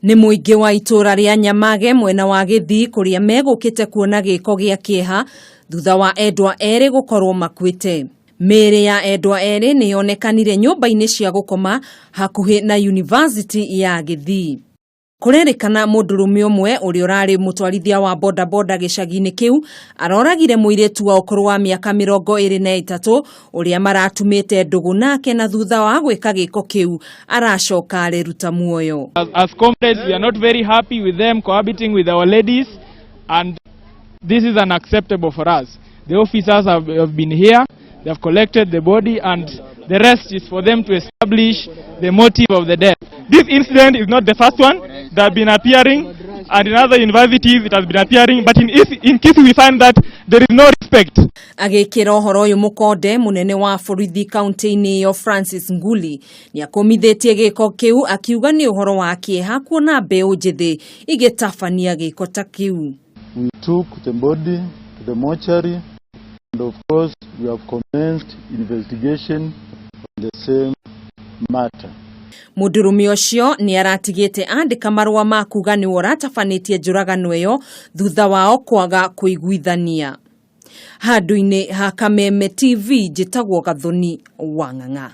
Nĩ mũingĩ wa itũũra rĩa Nyamage mwena wa Gĩthii kũrĩa megũkĩte kuona gĩko gĩa kĩeha thutha wa endwa erĩ gũkorwo makuĩte. Mĩĩrĩ ya endwa erĩ nĩ yonekanire nyũmba-inĩ cia gũkoma hakuhĩ na Yunivasĩtĩ ya Gĩthii. Kũrerĩkana mũndũrũme ũmwe ũrĩa ũrarĩ mũtwarithia wa bodaboda gĩcagi-inĩ kĩu aroragire mũirĩtu wa ũkũrũ wa mĩaka 23 ũrĩa maratumĩte ndũgũ nake na thutha wa gwĩka gĩko kĩu aracoka areruta muoyo. As comrades, we are not very happy with them cohabiting with our ladies, and this is unacceptable for us. The officers have been here, they have collected the body, and the rest is for them to establish the motive of the death. This incident is not the first one. They have been appearing, and in other universities it has been appearing, but in Kisii we find that there is no respect. Agĩkĩra ũhoro ũyũ mũkonde, mũnene wa borithi kaunti-inĩ ĩyo Francis Nguli nĩ akũmithĩtie gĩko kĩu akiuga nĩ ũhoro wa kĩeha kuona mbeũ njĩthĩ igĩtabania gĩko ta kĩu. We took the body to the mortuary and, of course, we have commenced investigation on the same matter. Mũndũrũme ũcio nĩ aratigĩte andĩka marũa ma kuga nĩwe ũratabanĩtie njũragano ĩyo thutha wao kwaga kũiguithania. Handũ-inĩ ha Kameme TV, njĩtagwo Gathoni wa Ng'ang'a.